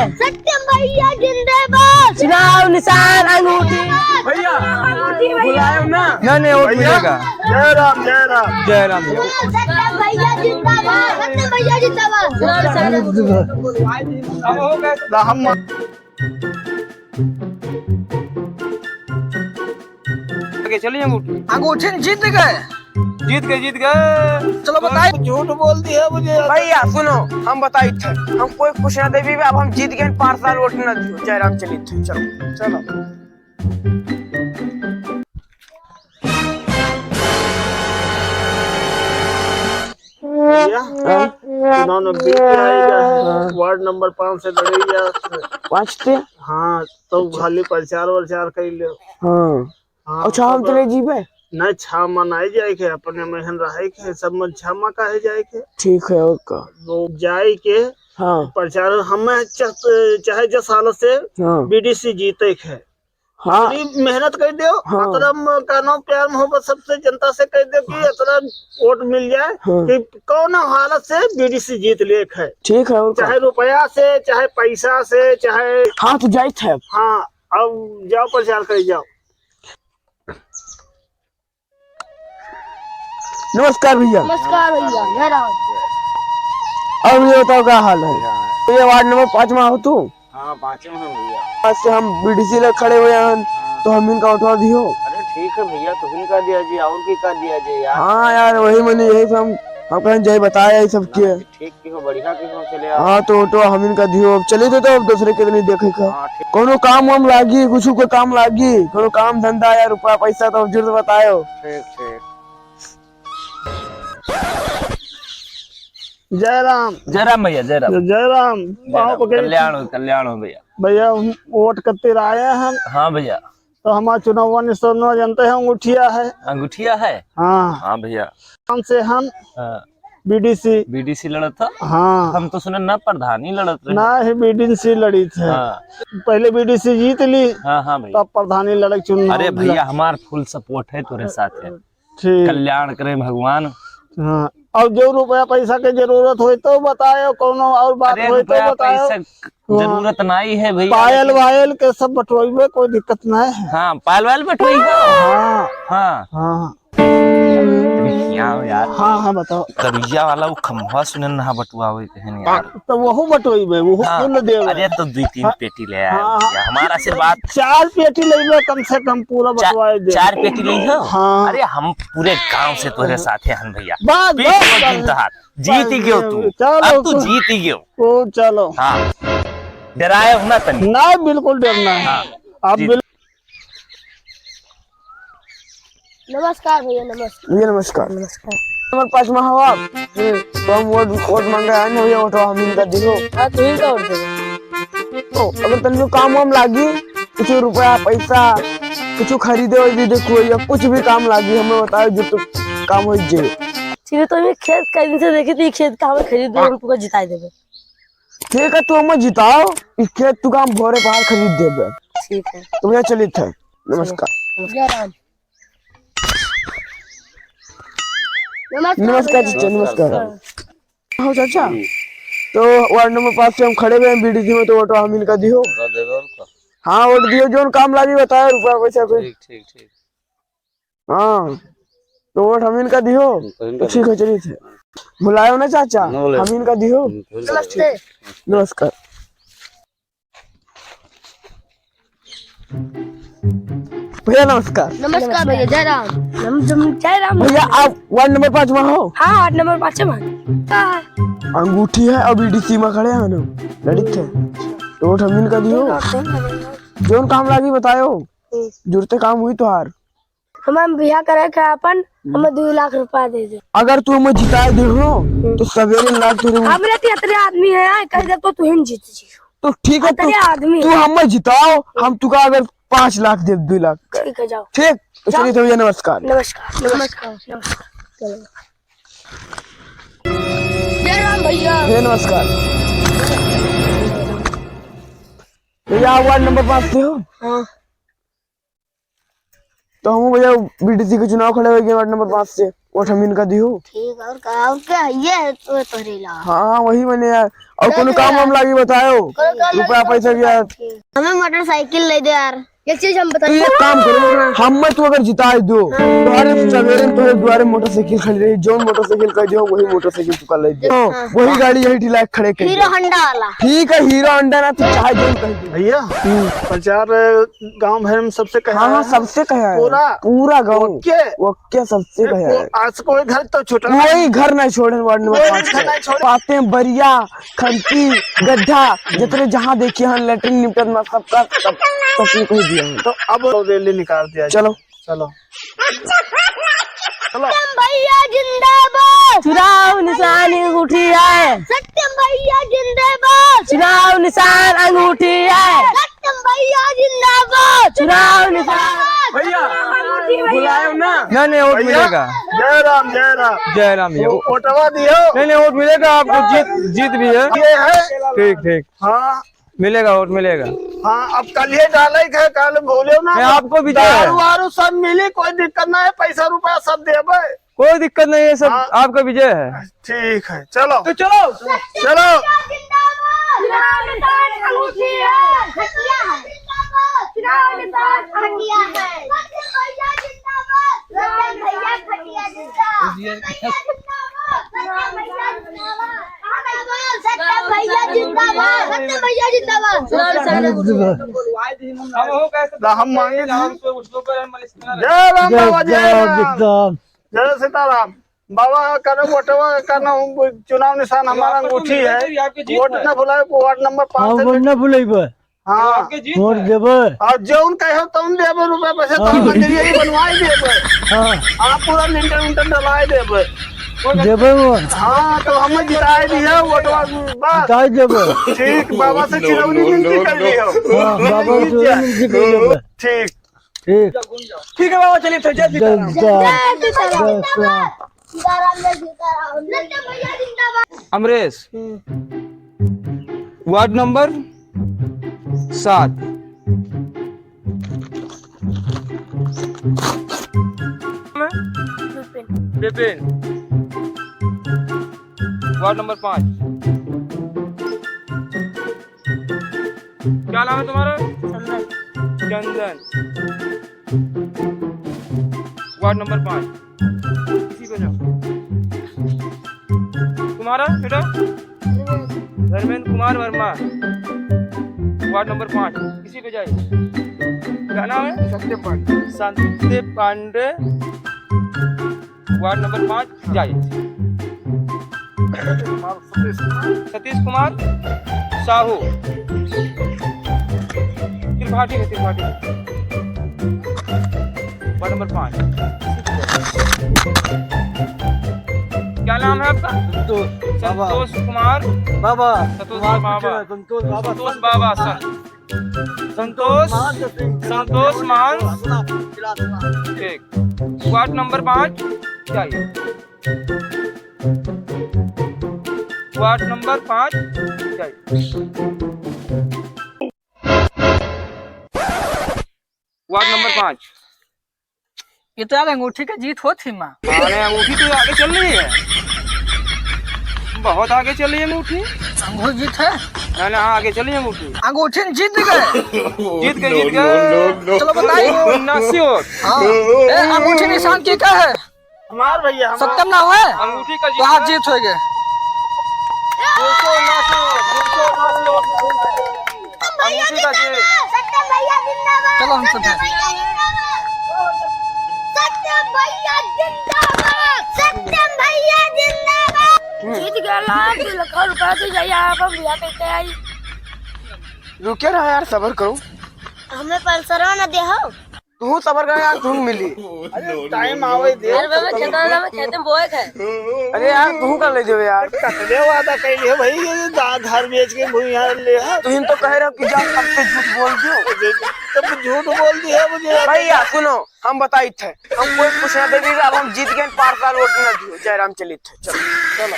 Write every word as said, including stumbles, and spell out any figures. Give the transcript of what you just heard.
सत्यम भैया जिंदाबाद। चुनाव निशान अंगूठी। भैया, अंगूठी भैया। बुलायो ना। नहीं, नहीं, वोट भैया। मिलेगा। जय राम, जय राम। जय राम, जय राम। सत्यम भैया जिंदाबाद, सत्यम भैया जिंदाबाद। अब हो गए। हम आगे चलिए अंगूठी। अंगूठी जीत गए। जीत गए, जीत गए। चलो बताइए। झूठ बोल दिया मुझे। भैया सुनो, हम बताई थे, हम कोई कुछ ना देबी, अब हम जीत गए, पाँच साल वोट ना दियो, जयराम चलित है, चलो। चलो। भैया, हाँ। चुनाव नजदीक आएगा है, हाँ। वार्ड नंबर पाँच से लड़ेगा। पाँच से? हाँ, तो अच्छा। खाली प्रचार वरचार कर लो। हाँ। हाँ, अच्छा, हम तो चले जीबे? नहीं, छामा नहीं जाए के, अपने महन रहे के, सब मन छामा काहे जाए के? ठीक है, ओके। वो जाए के, हाँ। प्रचार हमें च-, चाहे दस साल से हाँ। बीडीसी जीते के। हाँ। इतनी मेहनत कर दो, हाँ। अतरा म-, का नाम प्यार मोहब्बत सबसे जनता से कर दो कि हाँ। अतरा वोट मिल जाए हाँ। कि कौन हालत से बीडीसी जीत ले के है। ठीक है, ओके। चाहे रुपया से, चाहे पैसा से, चाहे हाँ, तो जाइत है। हाँ, अब जाओ प्रचार कर जाओ। नमस्कार भैया। नमस्कार भैया, जय राम। और ये बताओ क्या हाल है? तो ये वार्ड नंबर पाँच में हो तू? हाँ, पाँच में हूँ भैया। आज से हम बीडीसी लग खड़े हुए हैं, हाँ। तो हम इनका उठवा दियो। अरे ठीक है भैया, तो इनका दिया जी, और की का दिया जी यार? हाँ यार, वही मने यही से हम, हम कहें जय बताए यही सब ना, किए। ठीक की हो, बढ़िया की हो, चले आओ। हाँ, तो, तो हम इनका दियो, अब चले दे तो अब दूसरे के नहीं देखे का। हाँ, ठीक। कोनो काम वाम लागी, कुछ को काम लागी, कोनो काम धंधा या रुपया पैसा तो अब जरूर बतायो। ठीक, ठीक। जय राम। जय राम भैया, जय राम। जय राम। जय पाँव राम। पकड़। कल्याण हो, कल्याण हो भैया। भैया, हम वोट खातिर आए हैं। हाँ भैया। तो हमारा चुनाव निशान जानते हैं, अंगूठिया है। अंगूठिया है? हाँ। हाँ भैया। हम से हम हाँ। बीडीसी। बीडीसी लड़त था? हाँ। हम तो सुने ना प्रधानी लड़त रहे। ना ही बीडीसी लड़ी थे। हाँ। पहले बीडीसी जीत ली, हाँ, हाँ भैया। तब प्रधानी लड़क चुन अरे भैया, हमार full support है तोरे साथ है। ठीक। कल्याण करे भगवान। हाँ। और जो रुपया पैसा के जरूरत होय तो बतायो, कोनो और बात अरे होय तो रुपया बतायो। पैसा हाँ। जरूरत नहीं है भैया, पायल लेकिन वायल के सब बटवाइबे, कोई दिक्कत नहीं है। हाँ, पायल वायल बटवाई हो? हाँ। हाँ। हाँ। अरे क्या हो यार? हाँ, हाँ, बताओ। करिया वाला वो खंभवा सुने ना बटवावे कहन यार। तो वहू बटवाइबे, वहू हाँ। कुल देवे। अरे तो दो तीन हाँ। पेटी ले आए हाँ, हाँ। भैया, हमारा आशीर्वाद। चार पेटी लेबे कम से कम पूरा चा-, बटवाए दे। चार पेटी ले हो? हाँ। अरे हम पूरे गांव से तोरे साथे हन भैया। बस, पीठ बस, पर बस। दिन तहार। जीत ही गयो तू। चलो, अब तू तो जीत ही गयो। ओ, चलो। हाँ। डराए हो ना तनी? ना, बिल्कुल डरना है। हाँ। आप जीत। बिल- नमस्कार भैया, नमस्कार। भैया, नमस्कार। नमस्कार। नंबर पाँच में हो आप? हम्म। तो हम वोट, वोट मांगे आए हैं भैया, वोट हम इनका दियो। हाँ, तू इनका वोट दे। तो अगर तनको काम वाम लागी, कुछ रुपया, पैसा, कुछ खरीदे वरीदे कोई या कुछ भी काम लागी, हमें बताओ, जो तो काम हो जाए। ठीक है, तो ये खेत कहीं से देखी थी, खेत का हमें खरीद दो, हम तुमको जिताई देबे। ठीक है, तू हमें जिताओ, ई खेत तू काम भोरे पहाड़ खरीद देबे। ठीक है। तो भैया चलित है। नमस्कार। नमस्कार। जय राम। नमस्कार नमस्कार भैया। चाचा, नमस्कार। नमस्कार। हो चाचा, हम्म। तो वार्ड नंबर पाँच से हम खड़े हुए हैं, बीडीसी में, तो वोट हम इनका दियो। वोट देवे और का? हाँ, वोट दियो, जोन काम लागी बताओ, रुपया पैसा पे। ठीक, ठीक, ठीक। हाँ, तो वोट हम इनका दियो। हम तो इनका तो ठीक है, दियो। चलिए थे। भुलायो ना चाचा, ना भुलायो। हम इनका दियो। हम तो इनका नमस्ते। दियो। नमस्कार। भैया नमस्कार। नमस्कार भैया, जय राम। नम-, नम-, जय राम। भैया आप वार्ड नंबर पाँच में हो? हाँ, वार्ड नंबर पाँच में। का? अंगूठी है, अभी डीसी में खड़े हैं ना, लड़ित है। तो वोट हम इनका दियो। ठीक है, ठीक है। जोन काम लागी बतायो। हम्म। जुड़ते काम हुई तोहार। हमार बियाह करे के अपन, हम्म। हमें दो लाख रुपया दे दे। अगर तू हमें जिताए दे हो, हम्म। तो सवेरे लाख तुझे हमरे तो इतने आदमी है, कह दे तो तू ही जीत जी। तो ठीक है, तू, इतने आदमी तू है। हमें जिताओ, हम तुका अगर पाँच लाख दे, दो लाख। ठीक है, जाओ। ठीक, तो जाओ। चलिए, तो भैया, नमस्कार। नमस्कार, नमस्कार, नमस्कार। चलो। जय राम भैया। भैया, नमस्कार। भैया, आप वार्ड नंबर पाँच से हो? हाँ। तो हम भैया बीडीसी के चुनाव खड़े हो गए वार्ड नंबर पाँच से। वोट हम इनका दियो। ठीक, और का, और का? ये है तो तोहरे ला। हाँ, वही मने यार। और कोनो काम वाम लागी बतायो? रुपया पैसा भी यार। हमें मोटरसाइकिल ले दे यार। ये चीज हम बता तू एक काम करो, हमें तू अगर जिताइ दियो, हाँ। तोहरे सवेरे में तोहरे दुआरे मोटरसाइकिल खड़ी रही, जौन मोटरसाइकिल कह दियो, वही मोटरसाइकिल तू का ले दियो। हाँ। वही गाड़ी यही ठिला खड़े कर हीरो दियो। होंडा वाला। ठीक है, हीरो होंडा ना, तू चाहे जौन कह दियो। भैया, हम्म। प्रचार गांव भर में सबसे कहा हाँ, हाँ, है। सबसे कहा है। पूरा? पूरा गांव। ओके। ओके, सबसे कहा है। आज कोई घर तो छूटा कोई घर नहीं छोड़े वार्ड नंबर कोई पाँच घर के। नहीं छोड़े। पाते बरिया, खंती, गड्ढा, जितने जहाँ देखिए हैं, लेटरिन निपटन में सबका, सब, सबको कह दिया है। तो अब रैली निकाल दिया जाए। चलो। चलो। चलो। सत्यम भैया जिंदाबाद। चुनाव निशान अंगूठी है। सत्यम भैया जिंदाबाद। चुनाव निशान अंगूठी है। सत्यम भैया जिंदाबाद। चुनाव निशान। भैया, बुलायो ना। नहीं, नहीं, वोट भैया, मिलेगा। जय राम, जय राम। जय राम भैया। वो वोटवा दियो। नहीं, नहीं, वोट मिलेगा आपको, जीत, जीत भी है। ये है। ठीक, ठीक। हाँ। मिलेगा, वोट मिलेगा। हाँ, अब कल ये डाले के, कल भूले ना। नहीं, आपको विजय है। दारू वारू सब मिली, कोई दिक्कत ना है, पैसा रुपया सब देबे। कोई दिक्कत नहीं है, सब हाँ। आपका विजय है। ठीक है, चलो। तो चलो। चलो। जिंदाबाद। जिंदाबाद। जिंदाबाद। जिंदाबाद। सत्यम भैया जिंदाबाद। सत्यम भैया जिंदाबाद। सत्यम भैया जिंदाबाद। ना हम मांगे थे। जय राम बाबा, जय राम। जय सीताराम। बाबा, करो वोटवा, करना हूँ, चुनाव निशान हमारा अंगूठी है। वोट ना भुलाए, वार्ड नंबर पाँच हाँ, से वोट ना भुलाइबे। हाँ। आपके जीत वोट है। देबे। और जौन कहो तौन देबे, रुपया पैसा तो हाँ। मंदिरिया ही बनवाई देबे। हाँ। आप पूरा लिंटर उंटर डलाई देबे। देबे वो। हाँ, तो हमें जिताई दिया, वोटवा बस। जिताई देबे। ठीक, बाबा से चिरौरी विनती कर लियो। हाँ, बाबा से चिरौरी विनती कर देबे। ठीक। ठीक। ठीक है बाबा, चलिए, तो जय सीताराम। जय सीताराम। जय सीताराम। अमरेश, वार्ड नंबर सात। विपिन। विपिन। वार्ड नंबर पाँच। क्या नाम है तुम्हारा? चंदन। चंदन। वार्ड नंबर पाँच। किसी को जाओ। तुम्हारा बेटा? धर्मेंद्र कुमार वर्मा। वार्ड नंबर पाँच। किसी पे जाइए। क्या नाम है? सत्य पांडे। सत्य पांडे। वार्ड नंबर पाँच, जाइए। सतीश कुमार। सतीश कुमार साहू, त्रिपाठी है, त्रिपाठी। वार्ड नंबर पाँच। क्या नाम है आपका? संतोष। बाबा। संतोष कुमार। बाबा। संतोष कुमार बाबा। संतोष बाबा। संतोष बाबा, सर। संतोष, संतोष मान। ठीक। वार्ड नंबर पाँच, जाइए। वार्ड नंबर पाँच, जाइए। वार्ड नंबर पाँच। ये तो यार अंगूठी का जीत होत ही माँ। अरे अंगूठी तो आगे चल रही है, बहुत आगे चल रही है अंगूठी। अंगूठी जीत है? ना ना, हाँ, आगे चल रही है अंगूठी। अंगूठी जीत गए। जीत गए, जीत गए। चलो बताइए। उन्नासी वोट। हाँ। ए, अंगूठी निशान के का है? हमार भैया, हमार। सत्यम ना हुए? अंगूठी का तो आज जीत। जीत हो गए। दो सौ उन्नासी वोट, दो सौ उन्नासी वोट। सत्यम भैया अंगूठी का जीत। जिंदाबाद, सत्यम भैया जिंदाबाद, चलो हम सब सत्यम भैया जिंदाबाद, सत्यम भैया जिंदाबाद, सत्यम भैया जिंदाबाद। हम्म। जीत गया लाख, दो लाख रुपया से जाइए आप, हम भैया कहते हैं। रुके रहो यार, सबर करो। हमें पल्सरवा न दे हो। तू सबर कर यार, तू मिली। अरे टाइम आवे दे। अरे बाबा, खेतवा में, खेते में बोए के है। अरे यार, तू कर ले देवे यार। कतले वादा कइले हो भाई, ये दा-, घर बेच के भूमि यहाँ ले है। तुम तो कह रहे हो कि जा, सब पे झूठ बोल दो। तब झूठ बोल दिया मुझे। भैया सुनो, हम बताइत है, हम कोई कुछ ना देबी, अब हम जीत गए, पाँच साल वोट ना दियो, जयराम चलित है, चलो, चलो।